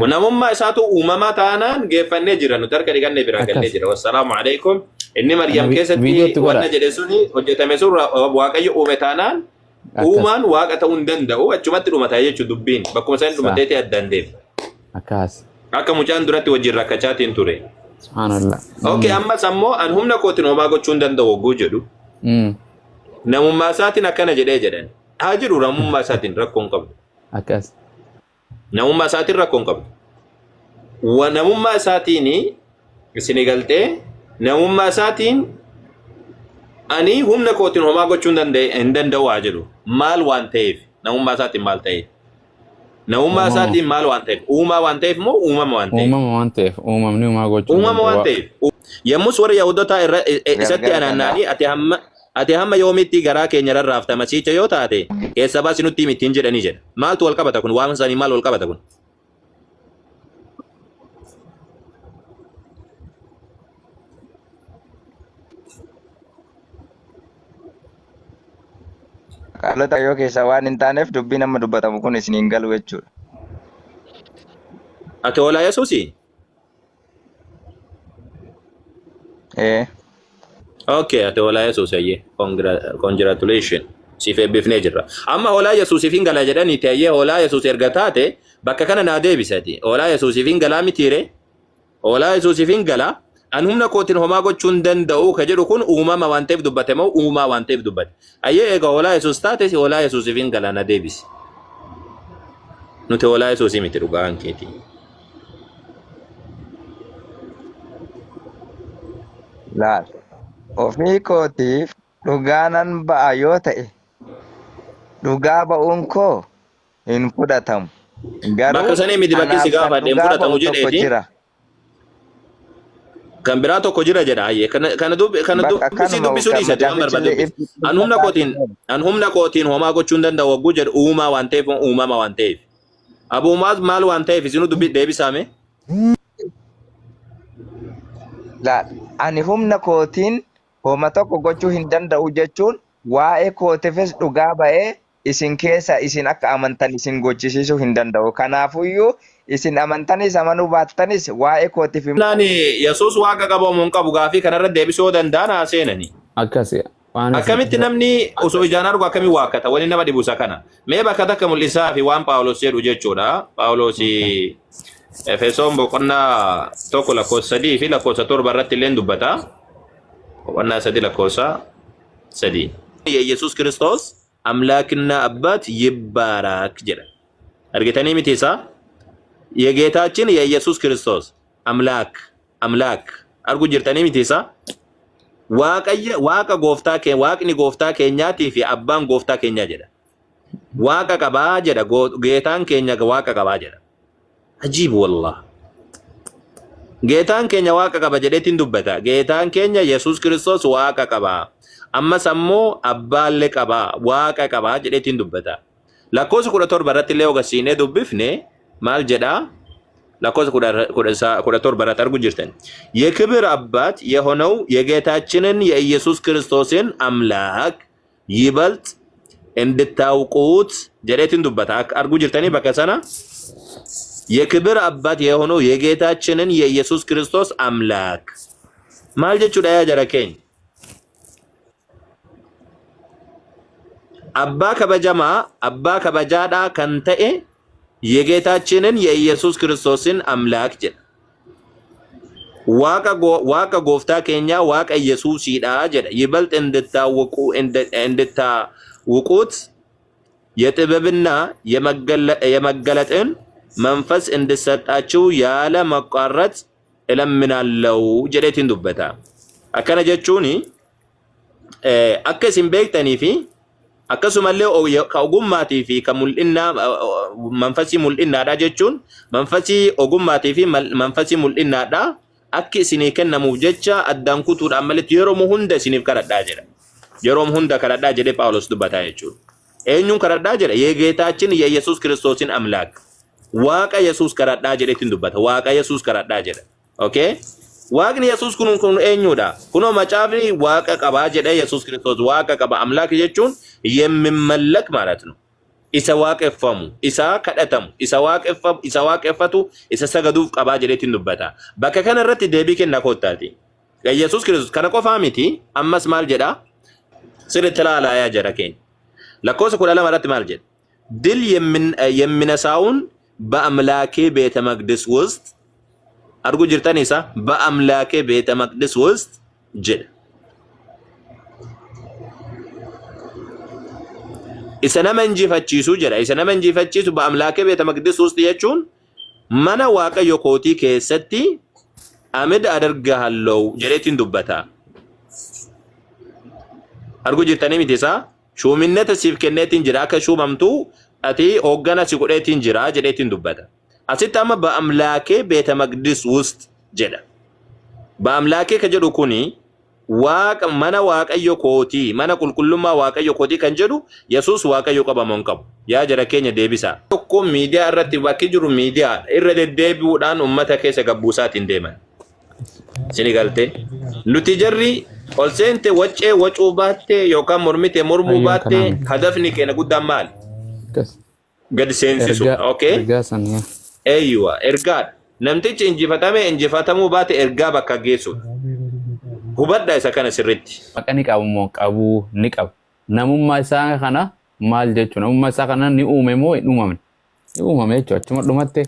Namummaa isaatu uumamaa taanaan geeffannee jira nuti harka dhiqannee biraa gallee Akkas. jira. Wassalaamu alaikum. Inni Kana Maryam keessatti viidiyootti godha. wanna jedhe suni hojjetame sun Waaqayyo uume taanaan Akkas. uumaan waaqa ta'uu hin danda'u achumatti dhumata jechuudha dubbiin. Bakkuma isaan Sa. dhumatee ta'e addaan deema. Akkas. Akka mucaan duratti wajjin rakkachaatiin ture. Subhaanallah. Okay, ammas ammoo an humna kootiin homaa gochuu hin danda'u hogguu jedhu. Namummaa isaatiin akkana jedhee jedhan. Haa jedhu namummaa isaatiin rakkoo hin qabdu. Akkas. Namummaa isaatiin rakkoo hin qabdu. Wa namummaa isaatiin isin galtee namummaa isaatiin ani humna kootiin homaa gochuu hin danda'u haa jedhu. Maal waan ta'eef namummaa isaatiin maal ta'eef? Namummaa Uumama. isaatiin maal waan ta'eef? Uumaa waan ta'eef moo uumama waan ta'eef? Uumama waan ta'eef uumamni uumaa gochuu hin Uumama waan danda'u. ta'eef. Yommus warri Yahudotaa irra isatti Gargar anaanna'anii danda'a. ati hamma yoomitti garaa keenya rarraafta masiicha yoo taate keessa baasi nutti himi ittiin jedhanii jedha. Maaltu wal qabata kun? Waan isaanii maal wal qabata kun? Qaalota yoo keessaa waan hin taaneef dubbiin amma dubbatamu kun isin hin galu jechuudha. Ati hoolaa Yesuusii? Ee. Okay, ati hoolaa Yesuus ayyee. Congratulation. Siif eebbifnee jirra. Amma hoolaa Yesuusiif hin gala jedhaniiti ayyee hoolaa Yesuus erga taate bakka kana naa deebisati. Hoolaa Yesuusiif hin galaa mitiire. Hoolaa Yesuusiif hin gala. An humna kootiin homaa gochuu hin danda'u ka jedhu kun uumama waan ta'eef dubbate moo uumaa waan ta'eef dubbate. Ayyee eega hoolaa Yesuus taate hoolaa Yesuusiif hin gala na deebisi. Nuti hoolaa Yesuusii miti dhugaan keetii. Laal. Ofii kootiif dhugaa nan ba'a yoo ta'e, dhugaa ba'uun koo hin fudhatamu. Garuu Bakka sanii miti bakki si anaaf kan gaafadhe hin dhugaa fudhatamu ba'u tokko jedheeti. jira. Kan biraa tokko jira jedha ayyee. Kana Bakka dubbisii kanuma dubbisuu kan dhiisati waan barbaade macaafichillee dubbisi. An humna kootiin homaa gochuu hin danda'u wagguu jedhu uumaa waan ta'eef uumama waan ta'eef. Abuu Mu'aaz maal waan ta'eef isinuu dubbi deebisaame. Laal, ani humna kootiin homa tokko gochuu hin danda'u jechuun waa'ee kootifis dhugaa ba'ee isin keessa isin akka amantan isin gochisiisuu hin danda'u. Kanaafuyyuu isin amantanis amanuu baattanis waa'ee kootiif hin Naan Yesuus waaqa qaba moo hin qabu gaafii kanarra deebisuu yoo danda'an haa seenani. Akkasi. Waan isin Akkamitti namni osoo ijaan argu akkamiin waakkata? Wani nama dhibu isa kana. Mee bakka takka mul'isaa fi waan Phaawulos jedhu jechuudha. Phaawulos Efesoon boqonnaa 1 lakkoofsa 3 fi lakkoofsa 7 irratti illee dubbata. Boqonnaa 3 lakkoofsa 3. የኢየሱስ ክርስቶስ አምላክና አባት ይባረክ jedha. Argitanii miti isaa? የጌታችን የኢየሱስ ክርስቶስ አምላክ አምላክ argu jirtanii miti isaa? Waaqayyo waaqa gooftaa kee waaqni gooftaa keenyaatii fi abbaan gooftaa keenyaa jedha. Waaqa qabaa jedha geetaan keenya waaqa qabaa jedha. Ajiib wallah. Geetaan keenya waaqa qaba jedheetiin dubbata. Geetaan keenya Yesuus Kiristoos waaqa qaba. Ammas ammoo abbaallee qaba waaqa qaba jedheetiin dubbata. Lakkoofsa 17 irratti illee hogasiinee dubbifne maal jedhaa? Lakkoofsa 17 irratti argu jirtan. የክብር አባት የሆነው የጌታችንን የኢየሱስ ክርስቶስን አምላክ ይበልጥ እንድታውቁት jedheetiin dubbata. Akka argu jirtanii bakka sana የክብር አባት የሆነው የጌታችንን የኢየሱስ ክርስቶስ አምላክ maal jechuudha yaa jara keenya? Abbaa kabajamaa abbaa kabajaadhaa kan ta'e የጌታችንን የኢየሱስ ክርስቶስን አምላክ jedha. Waaqa gooftaa keenyaa waaqa Yesuusiidha jedha. ይበልጥ እንድታውቁት የጥበብና የመገለጥን መንፈስ እንድሰጣችሁ ያለ ማቋረጥ እለምናለሁ jedheetiin dubbata. Akkana jechuun akka isin beektanii fi akkasumallee ka ogummaatii fi ka mul'innaa manfasii mul'innaadha jechuun manfasii ogummaatii fi manfasii mul'innaadha akki isinii kennamuuf jecha addaan kutuudhaan malitti yeroo hunda isiniif kadhadhaa jedha. Yeroo hunda kadhadhaa jedhee Phaawulos dubbataa jechuudha. Eenyuun kadhadhaa jedha? የጌታችን የኢየሱስ ክርስቶስን አምላክ waaqa Yesuus kadhadhaa jedheetiin dubbata. Waaqa Yesuus kadhadhaa jedha. Okay? Waaqni Yesuus kun eenyudha? Kunoo macaafni waaqa qabaa jedha Yesuus Kiristoos waaqa qaba. አምላክ jechuun የሚመለክ ማለት ነው። Isa waaqeffamu, isa kadhatamu, isa waaqeffamu, isa waaqeffatu, isa sagaduuf qabaa jedheetiin dubbata. Bakka kana irratti deebii kenna koottaati. Yesuus Kiristoos kana qofaa miti, ammas maal jedha? Sirriitti ilaalaa yaa jara keenya. Lakkoofsa 12 irratti maal jedha? ድል የሚነሳውን በአምላኬ ቤተ መቅደስ ውስጥ argu jirtan isa በአምላኬ ቤተ መቅደስ ውስጥ jedha. Isa nama injifachiisu jedha. Isa nama injifachiisu በአምላኬ ቤተ መቅደስ ውስጥ jechuun mana Waaqayyo kootii keessatti amid adargahallow jedheetiin dubbata. Argu jirtanii miti isaa? Shuuminnata siif kenneetiin jira akka shuumamtu ati hooggana si godheetiin jira jedheetiin dubbata. Asitti amma በአምላኬ ቤተ መቅደስ ውስጥ jedha. በአምላኬ ka jedhu kuni waaqa mana Waaqayyo kootii, mana qulqullummaa Waaqayyo kootii kan jedhu Yesuus Waaqayyo qaba moo hin qabu? Yaa jara keenya deebisaa. Tokko miidiyaa irratti bakki jiru miidiyaa irra deddeebi'uudhaan ummata keessa gabbuusaatiin deeman. Sini galtee? Nuti jarri ol seente waccee wacuu baattee yookaan mormite mormuu Hayyuun baattee kanaa miti. Hadafni keenya guddaan maali? Akkas. Gadi seensisuudha. Ergaa Okay? ergaa san yaa. Eeyyuwa ergaadha. Namtichi injifatame injifatamuu baate ergaa bakka geessudha. Hubadhaa isa kana sirriitti. Waaqa ni qabu moo qabuu ni qaba. Namummaa isaa kana maal jechuudha? Namummaa isaa kana ni uume moo hin uumamne? Ni uumame jechuudha. Achuma dhumatte.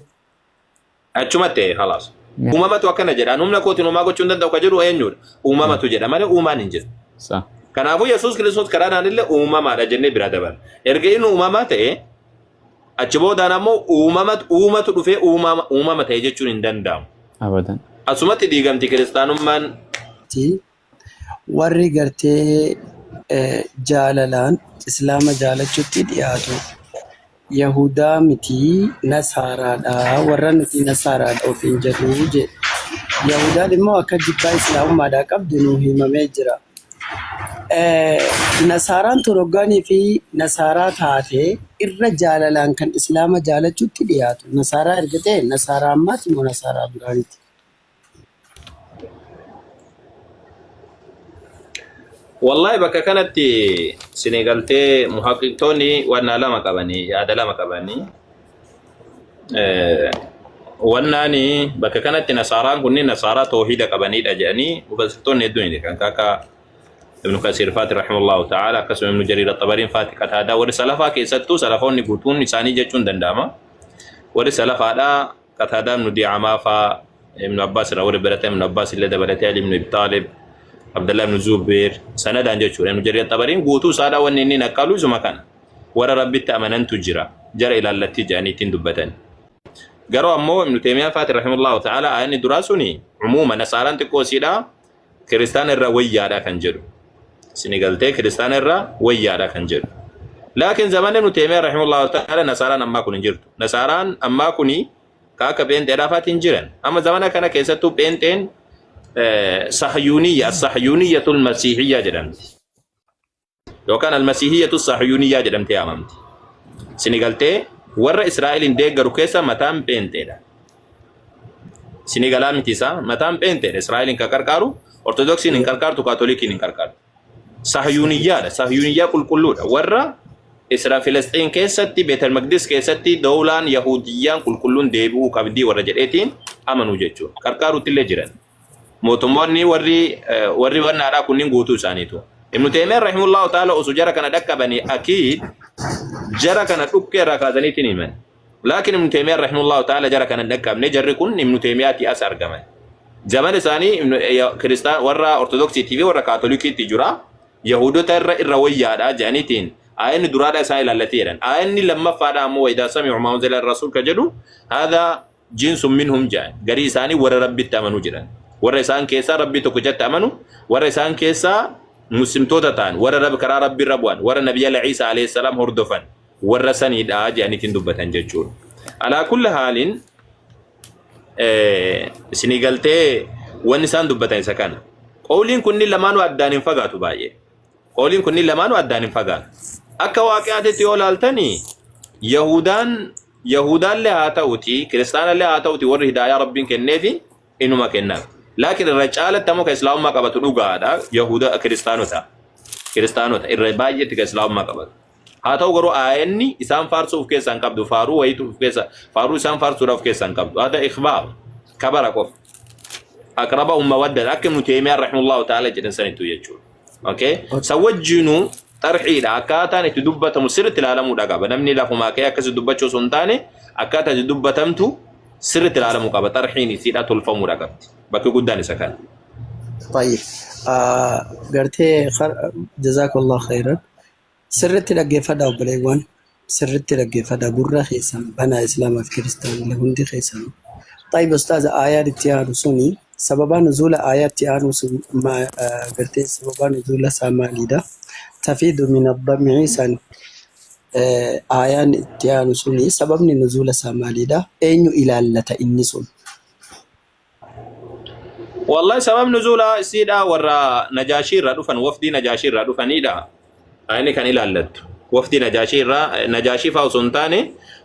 Achumatti khalaas. Uumamatu akkana jedha. An humna kootiin homaa gochuu hin danda'u ka jedhu eenyudha? Uumamatu jedha malee uumaan hin jiru. Sa. Kanaafuu Yesuus Kiristoos karaa naanillee uumamaadha jennee bira dabarra. Erga inni uumamaa ta'e achi boodaan ammoo uumamatu uumatu dhufee uumama uumama ta'e jechuun hin danda'amu. Abadan. Asumatti diigamti kiristaanummaan. Warri gartee jaalalaan Islaama jaalachuutti dhiyaatu Yahudaa miti, Nasaaraadha, warra nuti Nasaaraadha ofiin jedhu jedhe. Yahudaan immoo akka jibbaa Islaamummaadhaa qabdu nuu himamee jira. Nasaaraan tun hoggaanii fi Nasaaraa taate irra jaalalaan kan Islaama jaalachuutti dhiyaatu. Nasaaraa erga ta'e Nasaaraa ammaati moo Nasaaraa duraaniiti? Wallahi bakka kanatti isinii galtee muhaqqiqtoonni wannaa lama qabanii yaada lama qabanii wannaani bakka kanatti nasaaraan kunniin nasaaraa toohida qabanidha jedhanii mufassirtoonni hedduun ni kan akka Ibnu Kasiir faati rahimahullahu ta'ala, akkasuma Ibnu Jariir Axabariin faati, Qataadaa, warri salafaa keessattuu salafoonni guutuun isaanii jechuun danda'ama. Warri salafaadhaa Qataadaa, Ibnu Di'amaa faa, Ibnu Abbaas irraa warri barate, Ibnu Abbaas illee dabalatee Ali Ibnu Abi Xaalib, Abdallah Ibnu Zubeer sanadaan jechuudha. Ibnu Jariir Axabariin guutuu isaadhaa wanni inni naqqalu isuma kana. Warra Rabbitti amanantu jira jara ilaallattii jedhanii ittiin dubbatan. Garuu ammoo Ibnu Teemiyaan faati rahimahullahu ta'ala ayanni duraa suni umuuma nasaaraan xiqqoo isiidhaa kiristaana irra wayyaadha kan jedhu. Isini galtee kiristaana irra wayyaadha kan jedhu. Laakiin zamana Ibnu Teemiyaa rahimahullahu ta'ala nasaaraan ammaa kun hin jirtu. Nasaaraan ammaa kuni ka akka pheenxeedhaa faati hin jiran. Amma zamana kana keessattuu pheenxeen sahyuuniyya sahyuuniyyatul masiihiyyaa jedhamti. Yookaan almasiihiyyatu sahyuuniyyaa jedhamtee yaamamti. Isini galtee warra Israa'eliin deeggaru keessa mataan pheenxeedha. Isini galaa miti isaa mataan pheenxeedha. Israa'eliin kan qarqaaru Ortodoksiin hin qarqaartu, Kaatolikiin hin qarqaartu. Sahyuuniyyaadha. Sahyuuniyyaa qulqulluudha. Warra Israa Filisxiin keessatti Beetel Maqdis keessatti dawlaan Yahudiyyaan qulqulluun deebi'uu qabdii warra jedheetiin amanuu jechuudha. Qarqaaruutti illee jiran. Mootummoonni warri warri wannaadhaa kunniin guutuu isaaniitu. Ibnu Teemiyaan rahimahullahu ta'ala osoo jara kana dhaqqabanii akiid jara kana dhukkee irraa kaasaniitiin himan. Laakiin Ibnu Teemiyaan rahimahullahu ta'ala jara kana hin dhaqqabne, jarri kun Ibnu Teemiyaatii as argaman. Zamana isaanii kiristaan warra Ortodoksiitii fi warra Kaatolikiitti jira. Yahudota irra irra wayyaadha jedhaniitiin aayanni duraadha isaa ilaallatee jedhan. Aayanni lammaffaadha ammoo وإذا سمعوا ما أنزل الرسول ka jedhu هذا جنس منهم jedhan. Garii isaanii warra Rabbitti amanuu jedhan. Warra isaan keessaa Rabbii tokkichatti amanu, warra isaan keessaa muslimtoota ta'an, warra Rabbi karaa Rabbi irra bu'an, warra Nabiyya Ciisaa alayhi salaam hordofan, warra saniidha jedhaniitiin dubbatan jechuudha. على كل حال isinii galtee wanni isaan dubbatan isa kana. Qawliin kunniin lamaanuu addaan hin fagaatu baay'ee. Qawliin kunniin lamaanuu addaan hin fagaatu. Akka waaqiyaatitti yoo ilaaltani Yahudaan Yahudaallee haa ta'uti kiristaanallee haa ta'uti warri hidaayaa Rabbiin kenneefi inuma kennaaf. Laakiin irra caalatti ammoo kan islaamummaa qabatu dhugaadha Yahuda kiristaanota. Kiristaanota irra baay'eetti kan islaamummaa qabatu. Haa ta'u garuu aayanni isaan faarsuu of keessaa hin qabdu. Faaruu wayiitu of keessa faaruu isaan faarsuudhaaf of keessaa hin qabdu. Haa ta'u ikhbaar kabara qofa. Aqrabahum mawaddan akka Ibnu Teeymiyaan rahimahullahu ta'ala jedhan sanittu jechuudha. Okay? San wajjinuu xarxiidha akkaataan itti dubbatamu sirriitti ilaalamuudha qaba. Namni lafumaa ka'ee akkasi dubbachuu osoo hin taane akkaataa itti dubbatamtu sirriitti ilaalamuu qaba. Xarxiin isiidha tolfamuudha qabdi. Bakki guddaan isa kana. طيب gartee jazakallah khairan. Sirritti dhaggeeffadhaa obboleewwan, sirritti dhaggeeffadhaa, gurra keessan banaa, islaamaaf kiristaanillee hundi keessan. طيب ustaaza, aayaan itti aanu suni sababa nuzuula aayaa itti aanu sun gartee sababa nuzuula isaa maalidha? تفيض من الدمع san aayaan itti aanu suni sababni nuzuula isaa maalidha? Eenyu ilaallata inni sun? Wallahi sabab nuzuula isiidha warra Najaashii irraa dhufan, wafdii Najaashii irraa dhufanidha. Inni kan ilaallattu. Wafdii Najaashii irraa, Najaashii fa'aa osoo hin taane,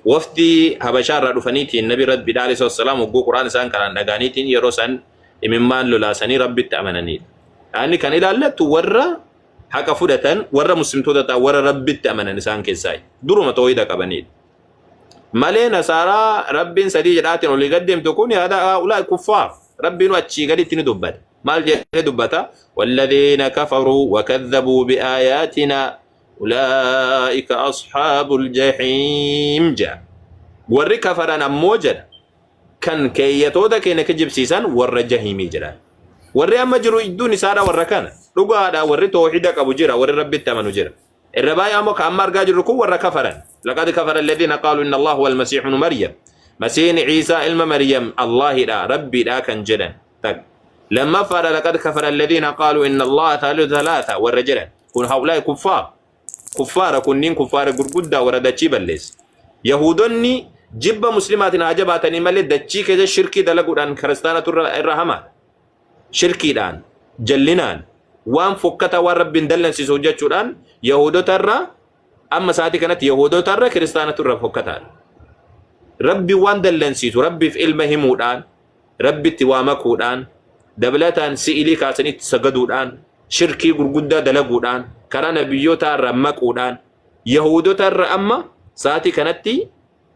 wafdii Habashaa irraa dhufaniitiin Nabi Rabbi alayhi salaam hogguu Quraan isaan kanaan dhagaaniitiin yeroo isaan imimmaan lolaasanii Rabbitti amananidha. Inni kan ilaallattu warra haqa fudhatan, warra muslimtoota ta'an, warra Rabbitti amanan isaan keessaa duruma toohida qabanidha. Malee nasaaraa Rabbiin sadii jedhaatiin olii gad deemtu kun yaada haa'ulaa kuffaar. Rabbiin achii gaditti ni dubbata. Maal jedhee dubbata? والذين كفروا وكذبوا بآياتنا أولئك أصحاب الجحيم jedha. Warri kafaran ammoo jedha kan keeyyatoota keenya kijibsiisan warra jahiimii jedhan. Warri amma jiru idduun isaadha warra kana. Dhugaadha, warri toohida qabu jira, warri Rabbitti amanu jira. Irra baay'ee ammoo kan amma argaa jirru kun warra kafaran. لقد كفر الذين قالوا إن الله هو المسيح ابن مريم. Masiihni Ciisaa ilma Maryam Allaahidha, Rabbiidha kan jedhan. Tak. Lammaffaadha لقد كفر الذين قالوا إن الله ثالث ثلاثة warra jedhan. Kun هؤلاء كفار. Kuffaara kunniin, kuffaara gurguddaa warra dachii balleessa. Yahuudonni jibba muslimaatiin haa jabaatanii malee dachii keessa shirkii dalaguudhaan kiristaanatu irra hamaadha. Shirkiidhaan, jallinaan, waan fokkataa, waan Rabbiin dallansiisu hojjechuudhaan Yahudota irra, amma sa'aatii kanatti Yahudota irra kiristaanatu irra fokkataadha. Rabbi waan dallansiisu Rabbiif ilma himuudhaan, Rabbitti waa makuudhaan, dabalataan si'ilii kaasanii itti sagaduudhaan, shirkii gurguddaa dalaguudhaan, karaa nabiyyoota irra maquudhaan, Yahudota irra amma sa'aatii kanatti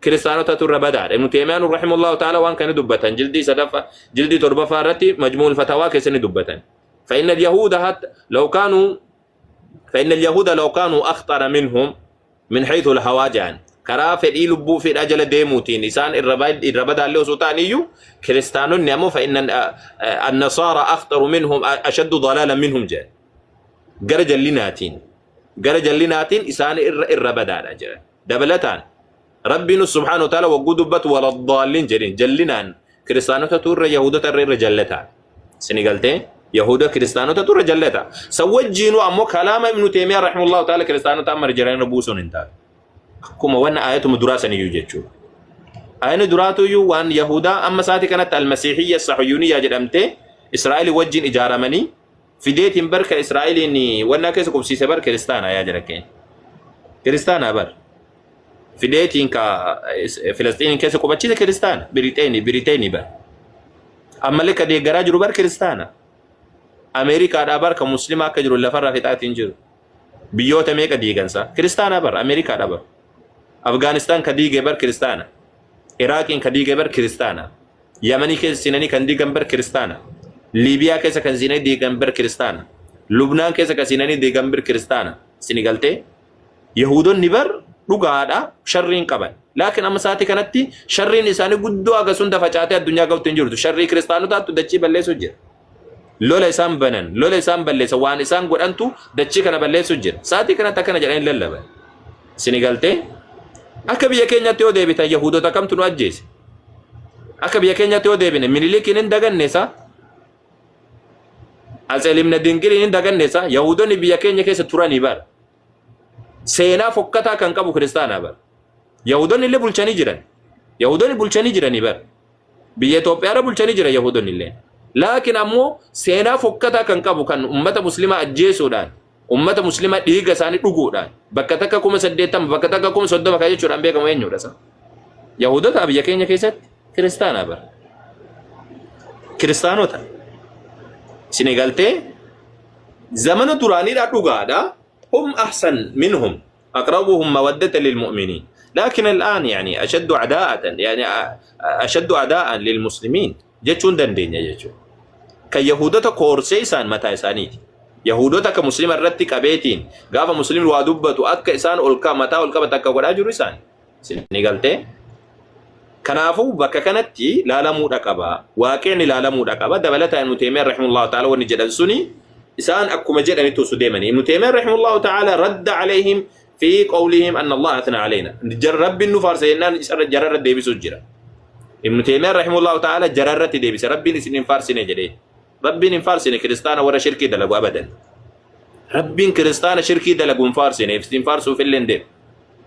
kiristaanotatu irra badaadha. Ibnu Teemiyaan رحمه الله تعالى waan kana dubbatan jildii sadaffaa, jildii torbaffaa irratti Majmuul Fatawaa keessa ni dubbatan. فإن اليهود حتى لو كانوا فإن اليهود لو كانوا أخطر منهم من حيث الهوى جان karaa fedhii lubbuu fedhaa jala deemuutiin isaan irra badaallee osoo ta'an iyyuu, kiristaanonni ammoo فإن النصارى أخطر منهم أشد ضلالا منهم jedhan. Gara jallinaatiin isaan irra badaadha jedhan. Dabalataan Rabbiin سبحانه وتعالى wagguu dubbatu ولا الضالين jedhin. Jallinaan kiristaanotatu irra Yahudota irra jallataa sini galtee Yahuda kiristaanotatu irra jallata. San wajjiinuu ammoo kalaama Ibnu Teemiyaa رحمه الله تعالى kiristaanota amma jiran irra buusuun hin taatu. Akkuma wanna ayatuma duraa saniyyuu jechuudha. Ayani duraatuyyuu waan Yahudaa amma sa'aatii kanatti المسيحية الصهيونية jedhamtee Israa'el wajjin ijaaramanii fideetiin barka Israa'eliin wannaa keessa qubsiise bar kiristaana yaa jira keenya. Kiristaana bar. Fideetiin ka Filisxiiniin keessa qubachiise kiristaana. Biriiteeni bar. Ammallee ka deeggaraa jiru bar kiristaana. Ameerikaadhaa bar ka musliima akka jiru lafarraa fixaatiin jiru. Biyyoota meeqa diigansa? Kiristaana bar, Ameerikaadhaa bar. Afgaanistaan ka diige bar kiristaana. Iraaqiin ka diige bar kiristaana. Yamanii keessa seenanii kan diigan bar kiristaana. Liibiyaa keessa kan seenanii diigan bar kiristaana. Lubnaan keessa kan seenanii diigan bar kiristaana. Sini galtee? Yahuudonni bar dhugaadha sharriin qaban. Laakiin amma sa'aatii kanatti sharriin isaanii guddoo haga hunda facaatee addunyaa ga'utti hin jirtu. Sharrii kiristaanotaatu dachii balleessu jira. Lola isaan banan, lola isaan balleessa, waan isaan godhantu dachii kana balleessu jira. Sa'aatii kanatti akkana jedhanii lallaban. Sini galtee? Akka biyya keenyatti yoo deebitan Yahuudota kamtu nu ajjeese? Akka biyya keenyatti yoo deebine Minilikiin hin daganne isaa? Atsee Libna Dingiliin hin daganne isaa? Yahuudonni biyya keenya keessa turanii bara. Seenaa fokkataa kan qabu kiristaanaa bara. Yahuudonni illee bulchanii jiran. Yahuudonni bulchanii jiranii bara. Biyya Itoophiyaarra bulchanii jira Yahuudonni illee. Laakiin ammoo seenaa fokkataa kan qabu kan ummata muslimaa ajjeesuudhaan, ummata muslimaa dhiiga isaanii dhuguudhaan, bakka takka 80,000, bakka takka 30,000 kan jechuudhaan beekamu eenyudha isa? Yahuudota biyya keenya keessatti kiristaanaa bara. Kiristaanota. Isin galtee zamana duraaniidha dhugaadha. هم أحسن منهم. Aqrabuhum mawaddatan lilmu'miniin. Laakin al'aan yani ashaddu adaa'atan yani ashaddu adaa'an lilmuslimiin jechuun dandeenya jechuudha. Kan Yahuudota koorsee isaan mataa isaaniiti. Yahuudota akka muslima irratti qabeetiin gaafa muslimni waa dubbatu akka isaan ol mataa ol qabatan akka godhaa jiru isaan. Isin galtee? Kanaafuu bakka kanatti ilaalamuudha qaba. Waaqeen ilaalamuudha qaba. Dabalataan Ibnu Teymiyaan rahimahullahu ta'ala wanni jedhan suni isaan akkuma jedhanitti osoo deemanii. Ibnu Teymiyaan rahimahullahu ta'ala radda alayhim fi qawlihim anna Allah athna alayna. Rabbiin nu faarsa jennaan isarra jararra deebisuu jira. Ibnu Teymiyaan rahimahullahu ta'ala jararratti deebise. Rabbiin isin hin faarsine jedhee. Rabbiin hin faarsine kiristaana warra shirkii dalagu abadan. Rabbiin kiristaana shirkii dalagu hin faarsine isin faarsuuf illee hin deemu.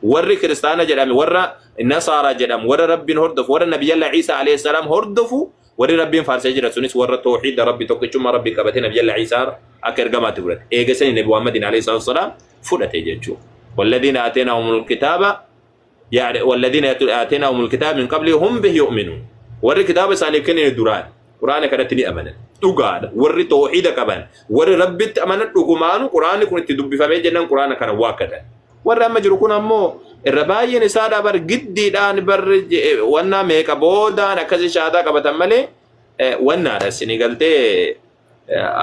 Warri kiristaana jedhame warra nasaaraa jedhamu warra Rabbiin hordofu warra nabiyyalla Iisaa alayhi salaam hordofu warri Rabbiin faarsee jira sunis warra toohiida Rabbi tokkichummaa Rabbi qabatee nabiyyalla Iisaa akka ergamaatti fudhate. Eega sani nabi Muhammadin alayhi salaam fudhate jechuudha. Walladhiina ateenaahumul kitaaba يعني والذين آتيناهم الكتاب من قبله هم به يؤمنون warri kitaaba isaaniif kennine duraan quraana kanatti ni amanan dhugaadha warri toohida qaban warri rabbitti amanan dhugumaanu quraanni kun itti dubbifamee jennaan quraana kana waakkatan warri amma jiru kun ammoo irra baay'een isaadha bar giddiidhaan bar wannaa meeqa boodaan akkasi shaadaa qabatan malee wannaadha isinii galtee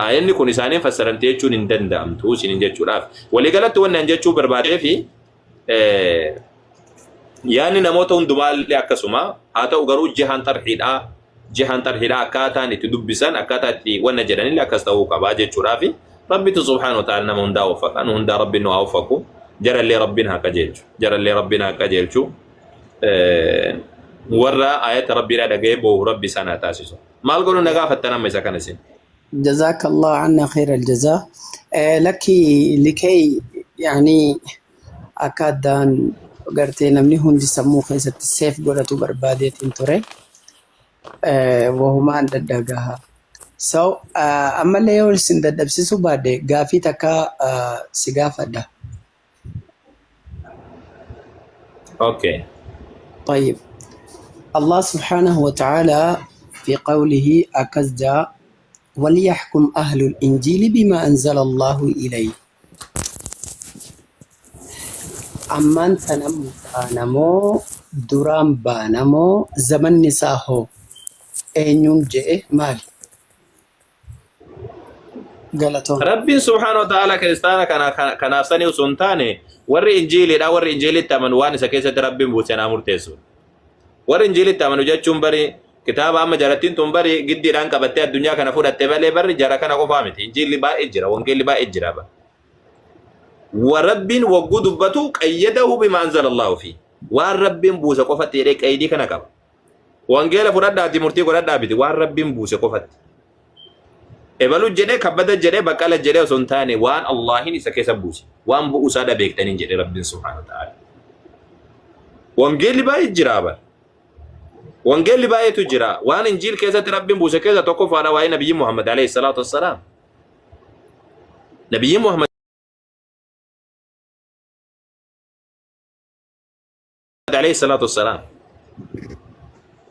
aayanni kun isaaniin fassaramte jechuun hin danda'amtu isiniin jechuudhaaf waliigalatti wanni an jechuu barbaadee fi Yaanni namoota hundumaa illee akkasuma haa ta'u garuu jihaan xarxiidhaa jihaan xarxiidhaa akkaataan itti dubbisan akkaataa itti wanna jedhanillee akkas ta'uu qabaa jechuudhaafi rabbitu subhaanahu wa ta'ala nama hundaa waffaqa nu hundaa rabbiin nu haa waffaqu jarallee rabbiin haa qajeelchu jarallee rabbiin haa qajeelchu warra ayata rabbiidhaa dhaga'ee boohu rabbi isaan haa taasisu maal godhu na gaafattan amma isa kana isin. جزاك الله عنا خير الجزاء. لك لكي يعني akka addaan gartee namni hundi sammuu keessatti seef godhatu barbaadeetiin ture. Wahumaan daddagaha. So ammallee yoo isin dadhabsiisuu baadhe gaafii takka si gaafadha. Okay. طيب الله سبحانه وتعالى في قوله أكزجا وليحكم أهل الإنجيل بما أنزل الله إليه Ammaan tana baana moo duraan baana moo zamanni isaa hoo eenyuun je'e maali? Galatoom. Rabbiin subhaanahu wa ta'ala kiristaana kana kanaaf sanii osoo hin taane warri injiiliidha warri injiilitti amanu waan isa keessatti Rabbiin buuse naa murteessu. Warri injiilitti amanu jechuun bari kitaaba amma jarattiin tun bari giddiidhaan qabattee addunyaa kana fudhatte malee barri jara kana qofaa miti. Injiilli baay'ee jira wangeelli baay'ee jira bara. Wa Rabbiin wagguu dubbatu qayyadahu bima anzalallahu fi waan Rabbiin buuse qofatti jedhee qaydii kana qaba. Wangeela fudhadhaati murtii godhadhaa miti waan Rabbiin buuse qofatti. Ebalu jedhee kabbada jedhee baqqala jedhee osoo hin taane waan Allaahin isa keessa buuse waan bu'uu isaa beektaniin jedhee Rabbiin subhaanahu wa ta'ala. Wangeelli baay'ee jira bara. Wangeelli baay'eetu jira. Waan Injiil keessatti Rabbiin buuse keessa tokkoffaadha waa'ee Nabiyyi Muhammad alayhi salaatu wassalaam. Nabiyyi Muhammad alayhi salaatu wassalaam.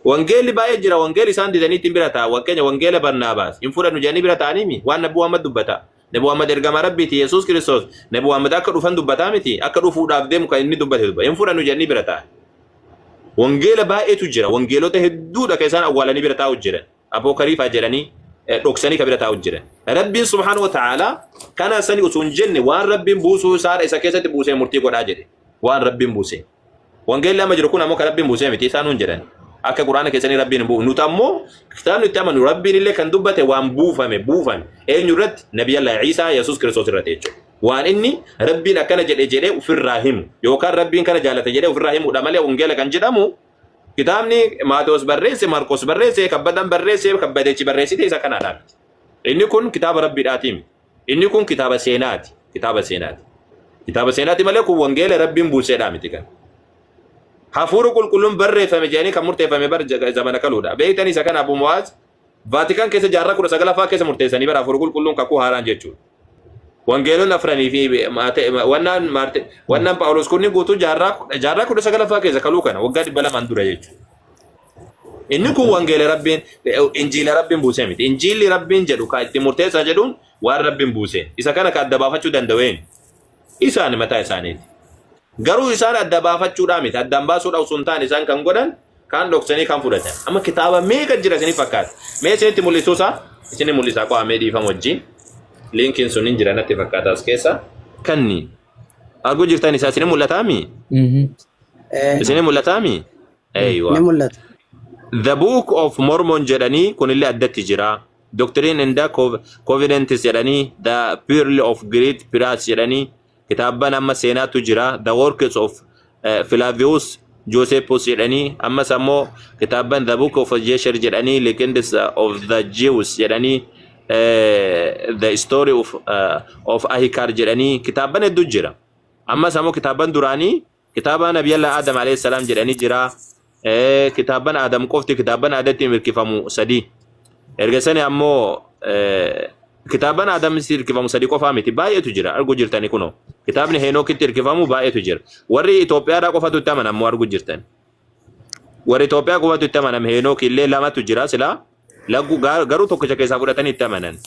Wangeelli baay'ee jira. Wangeelli isaan didanii ittiin bira ta'a. Fakkeenya wangeela Barnaabaas hin fudhannu jedhanii bira ta'anii waan Nabi Muhammad dubbata. Nabi Muhammad ergama Rabbiiti Yesuus Kiristoos. Nabi Muhammad akka dhufan dubbataa miti. Akka dhufuudhaaf deemu kan inni dubbate dubbata. Hin fudhannu jedhanii bira ta'a. Wangeela baay'eetu jira. Wangeelota hedduudha kan isaan awwaalanii bira taa'u jiran. Apookariifaa jedhanii dhoksanii kan bira taa'u jiran. Rabbiin subhaanahu wa ta'aalaa kana sani osoo hin jenne waan Rabbiin buusuu isaadha isa keessatti buusee murtii godhaa jedhe. Waan Rabbiin buusee. Wangeelli amma jiru kun ammoo kan Rabbiin buusee miti isaan hun jedhan. Akka Quraana keessanii Rabbiin hin buufne. Nuti ammoo kitaabni itti amanu Rabbiin illee kan dubbate waan buufame buufame. Eenyu irratti? Nabiyyallah Iisaa Yesuus Kiristoos irratti jechuudha. Waan inni Rabbiin akkana jedhe jedhee ofirraa himu yookaan Rabbiin kana jaalate jedhee ofirraa himuudha malee wangeela kan jedhamu kitaabni Maatewos barreesse, Maarqos barreesse, Kabbadan barreesse, Kabbadechi barreessite isa kanaadha miti. Inni kun kitaaba Rabbiidhaatii miti. Inni kun kitaaba seenaati. Kitaaba seenaati. Kitaaba seenaati malee kun wangeela Rabbiin buuseedhaa miti kan. Hafuura qulqulluun barreeffame jedhanii kan murteeffame bar zamana kaluudha. Beektanii isa kana Abu Mu'aaz Vaatikaan keessa jaarraa 19ffaa keessa murteessanii bara hafuura qulqulluun kakuu haaraan jechuudha. Wangeelonni afranii fi wannaan Maarte wannaan Phaawulos kunniin guutuu jaarraa 19ffaa keessa kaluu kana waggaa 200n dura jechuudha. Inni kun wangeela Rabbiin injiila Rabbiin buusee miti. Injiilli Rabbiin jedhu kan itti murteessaa jedhuun waan Rabbiin buusee. Isa kana kan adda baafachuu danda'u eenyu? Isaan mataa isaaniiti. Garuu isaan adda baafachuudhaa miti. Addaan baasuudha osoo hin taane isaan kan godhan kaan dhoksanii kan fudhatan. Amma kitaaba meeqa jira isinii fakkaata? Mee isinitti mul'isuusaa? Isinii mul'isaa qo'amee dhiifama wajjin. Linkiin sun hin jira natti fakkaata as keessa. Kanni arguu jirtan isaa isinii mul'ataami? Isinii mul'ataami? Ni Eeywa. mul'ata. The Book of Mormon jedhanii kunillee addatti jira. Doctrine and the Covenants jedhanii, The Pearl of Great Price jedhanii, kitaabban amma seenaatu jira. The Works of Flavius Josephus jedhanii, ammas ammoo kitaabban The Book of Jasher jedhanii, Legends of the Jews jedhanii, The Story of Ahikar jedhanii, kitaabban hedduu jira. Ammas ammoo kitaabban duraanii kitaaba Nabiyallah Adam alayhi salaam jedhanii jira. Kitaabban Adam qofti kitaabban aadatti mirkifamu sadii. Erga sani ammoo kitaabban Adam hirkifamu sadii qofaa miti, baay'eetu jira, arguu jirtani kunoo. Kitaabni Heenookitti hirkifamu baay'eetu jira. Warri Itoophiyaadhaa qofatu itti amanan ammoo arguu jirtan. Warri Itoophiyaa qofatu itti amanan. Heenook illee lamatu jira silaa laggu, garuu tokkicha keessaa fudhatanii itti amanan.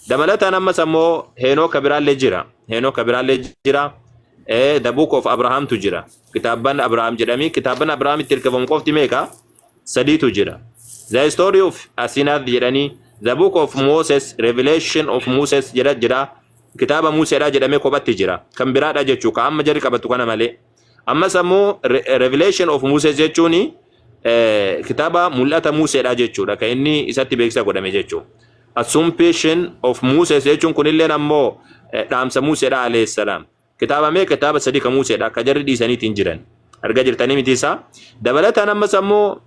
Dabalataan ammas ammoo Heenook biraallee jira. Heenook biraallee jira. The Book of Abrahamtu jira. Kitaabban Abraham jedhamii kitaabban Abraham itti hirkifamu qofti meeqa? Sadiitu jira. The Story of Asenath jedhanii, The Book of Moses, Revelation of Moses jedha jira. Kitaaba Museedha jedhamee kophatti jira. Kan biraadha jechuu ka amma jarri qabatu kana malee. Ammas ammoo Revelation of Moses jechuun kitaaba mul'ata Museedha jechuudha. Kan inni isatti beeksisa godhame jechuudha. Assumption of Moses jechuun kunilleen ammoo dhaamsa Museedha alayhi salaam. Kitaaba mee kitaaba sadii kan Museedha akka jarri dhiisaniitiin jiran. Argaa jirtanii miti isaa. Dabalataan ammas ammoo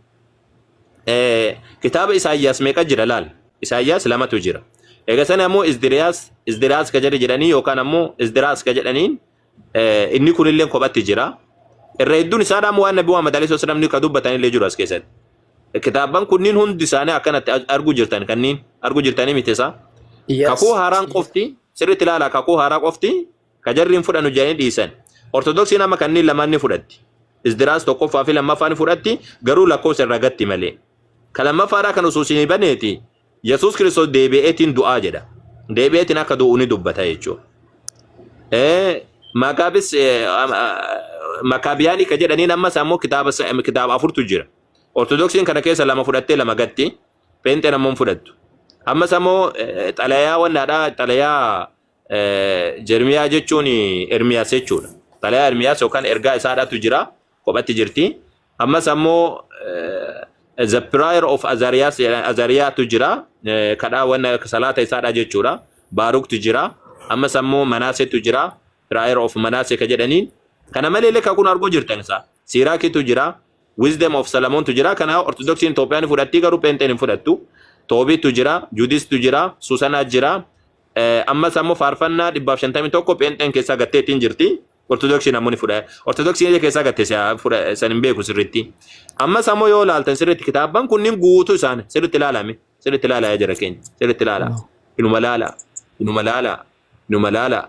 kitaaba Isaayyaas meeqa jira laal? Isaayyaas lamatu jira. Egaa sana ammoo Izdiriyaas ka jarri jedhanii yookaan ammoo Izdiraas ka jedhaniin inni kunillee kophatti jira. Irra hedduun isaadhaa waan Nabi Muhammad alayhi salaam ka dubbatanillee jiru as keessatti. Kitaabban kunniin hundi isaanii akkanatti arguu jirtan, kanneen arguu jirtanii miti isaa. Yes. Kakuu haaraan qofti sirriitti ilaala, kakuu haaraa qofti ka jarri hin fudhannu jedhanii dhiisan. Ortodoksiin amma kanneen lamaan ni fudhatti. Izdiraas tokkoffaa fi lammaffaa ni fudhatti, garuu lakkoofsa irraa gatti malee. Ka lammaffaadhaa kan osoo isinii baneeti Yesuus Kiristoos deebi'eetiin du'aa jedha. Deebi'eetiin akka du'u ni dubbata jechuudha. Makaabis Makaabiyaanii ka jedhaniin ammas ammoo kitaaba afurtu jira. Ortodoksiin kana keessa lama fudhattee lama gatti. Pheenxeen ammoo hin fudhattu. Ammas ammoo xalayaa wannaadhaa, xalayaa Jermiyaa jechuun Ermiyaas jechuudha. Xalayaa Ermiyaas yookaan ergaa isaadhaatu jira. Kophatti jirti. Ammas ammoo The Prayer of Azariyaas Azariyaatu jira. Kadhaa wanna salaata isaadha jechuudha. Baaruktu jira. Ammas ammoo Manaasetu jira. Prayer of Manaase ka jedhaniin. Kana malee illee kun arguu jirtan isaa. Siiraakitu jira. Wisdom of Solomontu jira. Kana Ortodoksiin Itoophiyaan ni fudhatti, garuu Pheenxeen hin fudhattu. Toobiitu jira. Juudistu jira. Susanaa jira. Ammas ammoo faarfannaa 151 Pheenxeen keessaa gatteettiin jirti. Ortodoksiin ammoo ni fudha. Ortodoksiin ija keessaa gatte san hin beeku sirriitti. Ammas ammoo yoo ilaaltan sirriitti kitaabban kunniin guutuu isaan sirriitti ilaalame. Sirriitti ilaalaa jira keenya. Sirriitti ilaalaa. Inuma laala. Inuma laala. Inuma laala.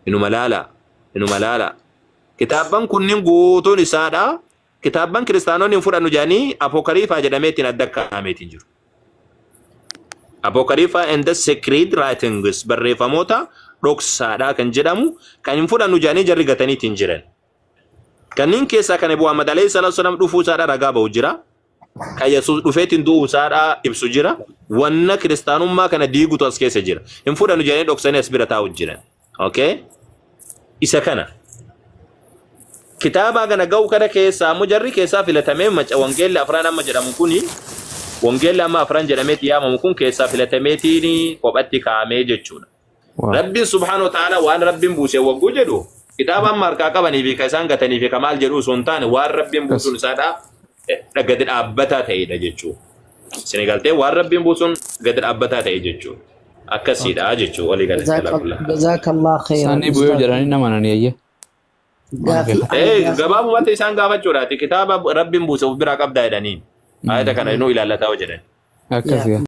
Inuma laala. Inuma laala. Kitaabban kunniin guutuun isaadha. Kitaabban kiristaanonni hin fudhannu jedhanii apokariifaa jedhamee ittiin adda kaa'ameetiin jiru. Apocrypha and the Sacred Writings, barreeffamoota dhoksaadha kan jedhamu kan hin fudhannu jedhanii jarri gataniitiin jiran. Kanneen keessaa kan Muhammad alayhi salaatu wasalam dhufuu isaadha ragaa ba'u jira. Kan Yesuus dhufeetiin du'uu isaadha ibsu jira. Wanna kiristaanummaa kana diigutu as keessa jira. Hin fudhannu jedhanii dhoksanii as bira taa'u jiran. Okay? Isa kana. Kitaaba kana ga'u kana keessaa ammoo jarri keessaa filatamee maca wangeelli afran amma jedhamu kuni, wangeelli amma afran jedhameeti yaamamu kun keessaa filatameetiin kophatti kaa'amee jechuudha. Rabbiin subhaanahu wa ta'ala waan Rabbiin buuse wagguu jedhu kitaaba amma harkaa qabanii fi ka isaan gatanii fi ka maal jedhu osoo hin taane waan Rabbiin buusuun isaadha gadi dhaabbataa ta'edha jechuudha. Isin galtee waan Rabbiin buusuun gadi dhaabbataa ta'e jechuudha. Akkasiidha jechuudha walii galatti alaa kullaa. Jazakallah khairan. Isaanii bu'ee jedhanii nama nani ayye. Gaafii Ee, gabaabumatti isaan gaafachuudhaati kitaaba Rabbiin buuse of biraa qabdaa jedhaniin. Ayata kana inuu ilaallataa jedhan. Akkas gaa.